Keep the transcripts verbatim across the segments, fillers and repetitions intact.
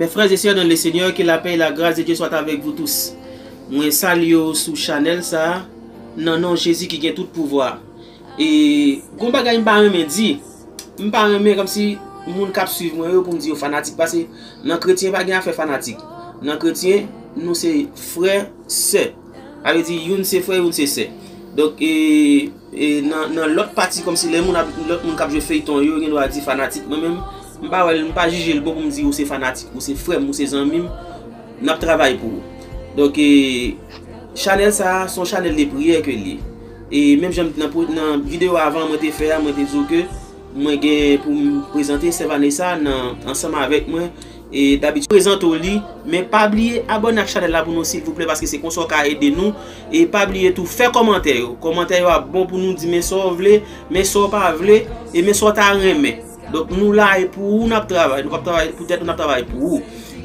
Mes frères et sœurs dans le Seigneur, que la paix et la grâce de Dieu soient avec vous tous. Mwen salye w sou chanèl sa a, nan non Jezi ki gen tout pouvwa. E gon bagay m pa renmen di, m pa renmen kòmsi moun k ap swiv mwen yo pou m di yo fanatik, paske nan kretyen pa gen afè fanatik. Nan kretyen, nou se frè, sè. Sa vle di youn se frè, youn se sè. Donk, e, e nan, nan lòt pati, kòmsi lè moun ap, lòt moun k ap jwe feyton yo, gen dwa di fanatik. Mwen menm, m pa wè l, m pa jije l bon pou m di ou se fanatik, ou se frè m, ou se zanmi m, n ap travay pou ou. Donk, e, chanèl sa a, se yon chanèl de priyè ke l ye. E menm jan nan, nan videyo avan mwen te fè a, mwen te di w ke mwen gen pou m prezante Sè Vanessa nan, ansanm avèk mwen. E dabitid, prezante w li, men pa bliye abòne ak chanèl la pou nou, silvouplè, paske se konsa w ka ede nou. E pa bliye tou, fè kòmantè yo. Kòmantè yo ap bon pou nou di men sa w vle, men sa w pa vle, e men sa w ta renmen. Donk, nou la e pou ou n ap travay. Nou p ap travay pou tèt nou, n ap travay pou ou.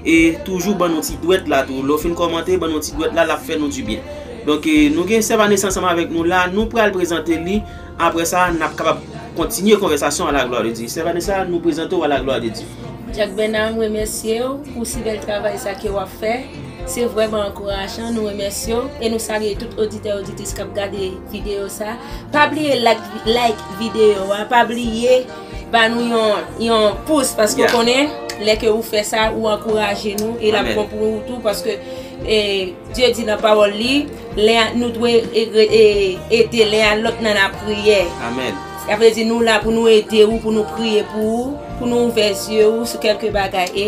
E toujou ban nou ti dwèt la tou. Lè w fin kòmante, ban nou ti dwèt la, l ap fè nou dibyen. Donk, e, nou gen Sè Vanessa ansanm avèk nou la. Nou pral prezante li. Apre sa, n ap kapab kontinye konvèsasyon a la glwa de Dye. Sè Vanessa, nou prezante w a la glwa de Dye. Jack Bernard, m remèsye w pou si bèl travay sa ke w ap fè. Se vrèman ankourajan, nou remèsye w e nou salye tout oditè, oditris k ap gade videyo sa. Pa bliye like, like videyo a, pa bliye ba nou yon, yon pous, paske w konnen, lè ke ou fè sa, ou ankouraje nou, e l ap bon pou ou tou, paske, e, Dye di nan pawòl li, lè nou dwe e, e, ede len a lòt nan lapriyè. Amèn. Sa vle di nou la pou nou ede ou, pou nou priye pou ou, pou nou ouvè zye ou sou kèlke bagay. E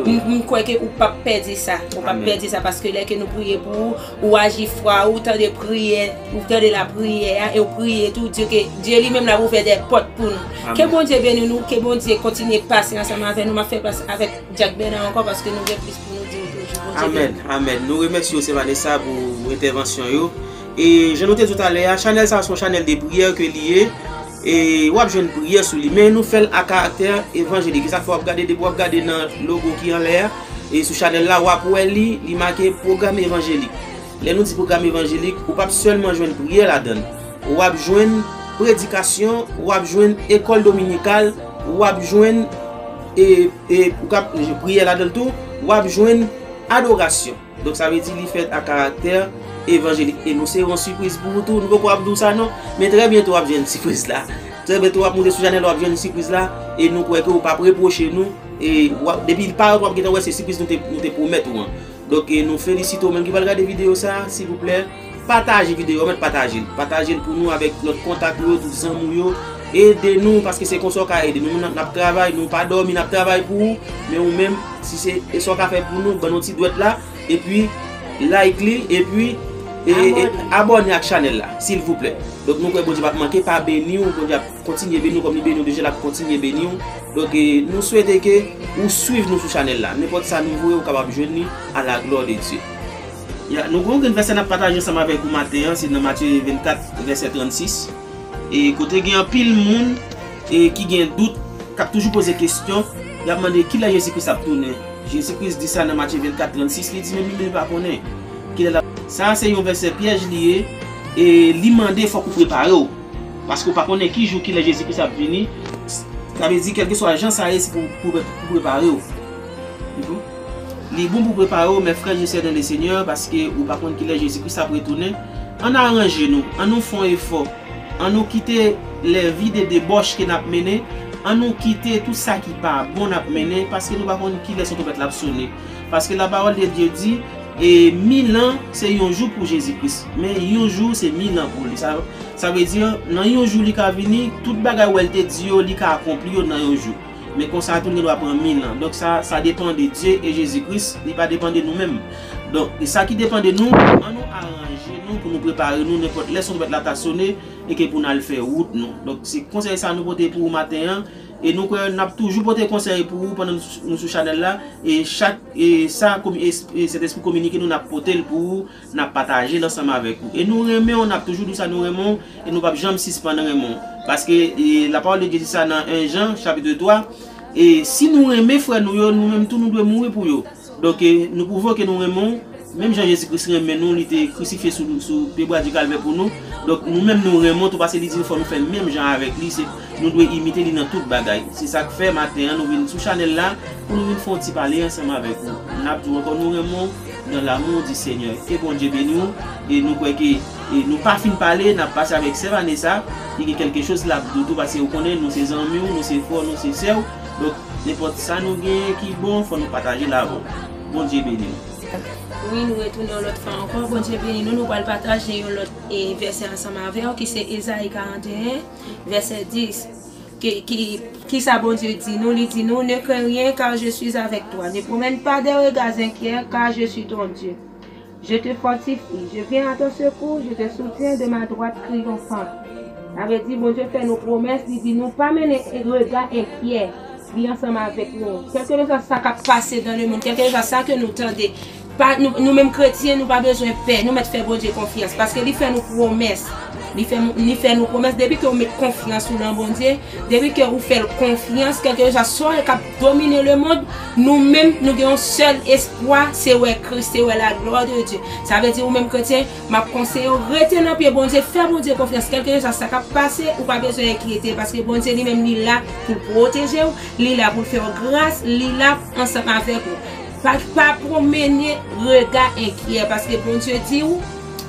m, m kwè ke ou p ap pèdi sa. Ou p ap pèdi sa, paske lè ke nou priye pou ou, ou aji fwa ou, ou tande priyè, ou tande lapriyè a, e ou priye tou, Dye ke, Dye li menm l ap ouvè de pòt pou nou. Ke Bondye beni nou, ke Bondye kontinye pase ansanm avè nou. M ap fè plas avèk Jack Bernard ankò, paske nou gen plis pou nou di w toujou. Bondye beni. Amèn, amèn. Nou remèsye w, Sè Vanessa, pou entèvansyon yo. E jan nou te di w talè a, chanèl sa a se yon chanèl de priyè ke li ye. E w ap jwenn priyè sou li, men nou fè l a karaktè evanjelik. E sa k fè w ap gade, depi w ap gade nan logo ki anlè a, e sou chanèl la, w ap wè li, li make pwogram evanjelik. Lè nou di pwogram evanjelik, ou p ap sèlman jwenn priyè ladan l. W ap jwenn predikasyon, w ap jwenn ekòl dominikal, w ap jwenn, e, e, ou k ap priyè ladan l tou, w ap jwenn adorasyon. Donk, sa vle di li fèt a karaktè evanjelik. E nou se yon sipriz pou ou tou. Nou poko ap di w sa non, men trè byento w ap jwenn sipriz la. Trè byento w ap moute sou chanèl, w ap jwenn sipriz la. E nou kwè ke w p ap repwoche nou. E w ap, depi l parèt, w ap gentan wè se sipriz nou te, nou te pwomèt ou an. Donk, e nou felisite w menm ki pral gade videyo sa a, silvouplè, pataje videyo a, mèt pataje l. Pataje l pou nou avèk lòt kontak ou yo, tout zanmi w yo. Ede nou, paske se konsa w ka ede nou. N ap, n ap travay, nou pa dòmi, n ap travay pou ou. Men ou menm, si se, e sa w ka fè pou nou, ban nou ti dwèt la, epi like li, epi, e, e, abòne ak chanèl la, silvouplè. Donk, nou kwè Bondye p ap manke pa beni w, Bondye ap kontinye beni w kòm li beni w deja, l ap kontinye beni w. Donk, e, nou swete ke ou swiv nou sou chanèl la. Nenpòt sa nou voye, ou kapab jwenn li a la glwa de Dye. Ya, nou gen yon grenn vèsè n ap pataje ansanm avèk ou maten an, se nan Matye vennkat, vèsè trannsis. E kote gen anpil moun, e ki gen dout, k ap toujou poze kesyon, y ap mande kilè Jezi Kris ap tounen. Jezi Kris di sa nan Matye vennkat, trannsis, li di menm li menm li pa konnen kilè l ap. Sa a se yon vèsè pyèj li ye, e li mande fòk ou prepare w. Paske w pa konnen ki jou, kilè Jezi Kris ap vini. Sa vle di, kèlkeswa jan sa ye, se pou, pou, pou prepare w. Li bon pou prepare w, mes frères et sœurs dans le Seigneur, paske ou pa konn kilè Jezi Kris ap retounen. Ann aranje nou, ann nou fè yon efò. Ann nou kite lè vi de debòch ke n ap mennen. Ann nou kite tout sa ki pa bon n ap mennen, paske nou pa konn kilè son twonpèt la ap sone. Paske la parole de Dieu di, e mil an se yon jou pou Jezi Kris, men yon jou se mil an pou li. Sa, sa vle di, nan yon jou li ka vini, tout bagay ou wè l te di yo, li ka akonpli yo nan yon jou. Men konsa tou, l gen dwa pran mil an. Donk, sa, sa depan de Dye e Jezi Kris, li pa depan de nou menm. Donk, e sa ki depan de nou, ann nou aranje nou pou nou prepare nou nenpòt lè son twonpèt la ta sone e ke pou n al fè wout nou. Donk, se konsèy sa nou pote pou ou maten an. E nou kwè n ap toujou pote konsèy pou ou pandan nou sou, nou sou chanèl la. E chak, e sa, komi-, e, e Sentespri kominike nou, n ap pote l pou ou, n ap pataje l ansanm avèk ou. E nou renmen w, n ap toujou di w sa, nou renmen w, e nou p ap janm sispann renmen w. Paske, e, la parole de Dieu di sa nan en Jan, chapit twa, e si nou renmen frè nou yo, nou menm tou nou dwe mouri pou yo. Donk, e, nou pwouve w ke nou renmen w, Menm jan Jezi Kris renmen nou, li te krisifye sou, sou pye bwa di Kalvè pou nou. Donk, nou menm nou renmen w tou, paske li di nou fò nou fè menm jan avèk li, se, nou dwe imite li nan tout bagay. Se sa k fè, maten an, nou vin sou chanèl la, pou nou vin fè yon ti pale ansanm avèk ou. N ap di w ankò, nou renmen w dans l'amour du Seigneur. Ke Bondye beni w, e nou kwè ke, e nou pa fin pale, n ap pase avèk sè Vanessa, ki gen kèlke choz l ap di w tou, paske ou konnen, nou se zanmi w, nou se frè w, nou se sè w. Donk, nenpòt sa nou genyen ki bon, fò nou pataje l avè w. Bondye beni w. Wi, nou retounen yon lòt fwa ankò. Bondye beni nou. Nou pral pataje yon lòt, e, vèsè ansanm avè w, ki se Ezayi karant e en, vèsè dis. Ki, ki, ki sa Bondye di nou? Li di nou, Ne crains rien, car je suis avec toi. Ne promène pas des regards inquiets, car je suis ton Dieu. Je te fortifie, je viens à ton secours, je te soutiens de ma droite triomphante. Sa vle di, Bondye fè nou pwomès, li di nou pa mennen rega enkyè, li ansanm avèk nou. Kèlkeswa sa k ap pase dans le monde, kèlkeswa sa ke nou tande, pa, nou, nou menm kretyen, nou pa bezwen pè, nou mèt fè Bondye konfyans, paske li fè nou pwomès. Li fè, li fè nou pwomès, depi ke w met konfyans ou nan Bondye, depi ke ou fè l konfyans, kèlkeswa sa k ap domine le monde, nou menm, nou gen yon sèl espwa, se wè Kris, se wè la gloire de Dieu. Sa vle di, ou menm kretyen, m ap konseye w, rete nan pye Bondye, fè Bondye konfyans, kèlkeswa sa k ap pase, ou pa bezwen enkyete, paske Bondye li menm, li la pou l pwoteje w, li la pou l fè w gras, li la ansanm avèk ou. Pa, pa pwomennen rega enkyè, paske Bondye di w,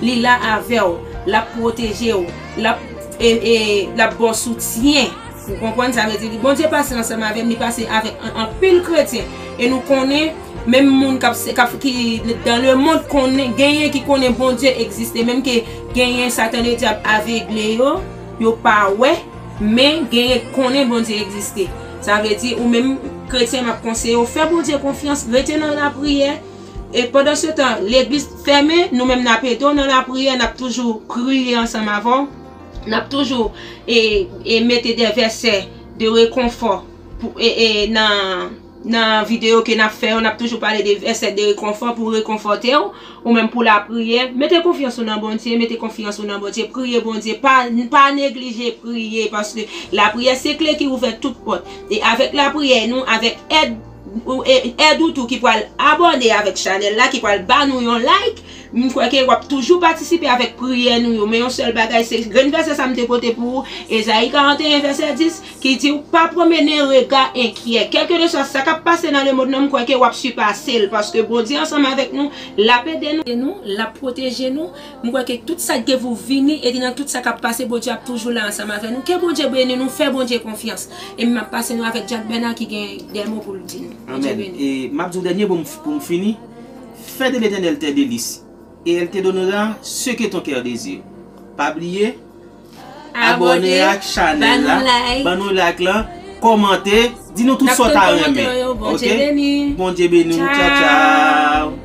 li la avè w, l ap pwoteje w, l ap, e, e, l ap ba w soutyen. Ou konprann? Sa vle di, Bondye pase ansanm avè m, li pase avèk an, anpil kretyen. E nou konnen, menm moun k ap, k ap, ki dans le monde konnen, genyen ki konnen Bondye egziste, menm ke genyen Satan Ledyab avegle yo, yo pa wè, men genyen k konnen Bondye egziste. Sa vle di, ou menm kretyen, m ap konseye w, fè Bondye konfyans, rete nan lapriyè. E pandansetan, legliz fèmen, nou menm n ap ede w nan lapriyè, n ap toujou priye ansanm avè w. N ap toujou, e, e mete de vèsè de rekonfò pou, e, e, nan, nan videyo ke n ap fè yo, n ap toujou pale de vèsè de rekonfò pou rekonfòte w, ou menm pou lapriyè. Mete konfyans ou nan Bondye, mete konfyans ou nan Bondye, priye Bondye, pa, pa neglije priye, paske lapriyè se kle ki ouvè tout pòt. E avèk lapriyè, nou, avèk èd, ou, e, èd ou tou ki pral abòne avèk chanèl la, ki pral ba nou yon like, m kwè ke w ap toujou patisipe avèk priyè nou yo. Men yon sèl bagay, se grenn vèsè sa m te pote pou ou, Ezayi karant e en, vèsè dis, ki di w, pa pwomennen rega enkyè. Kèlkeswa sa k ap pase nan lemonn nan, m kwè ke w ap sipase l, paske Bondye ansanm avèk nou, l ap ede nou, l ap pwoteje nou. M kwè ke tout sa k gen pou vini, e nan tout sa k ap pase, Bondye ap toujou la ansanm avè nou. Ke Bondye beni nou, fè Bondye konfyans. E m ap pase nou avèk Jack Bernard ki gen de mo pou l di nou. Bondye beni. E m ap di w dènye mo pou m, pou m fini. Fais de l'Éternel tes délices, et elle te donnera ce que ton cœur désire. Pa bliye, abòne ak chanèl la, ban nou like lan, kòmante, di nou tout sa w ta renmen. Oke? Bondye beni w. Tchaw, tchaw.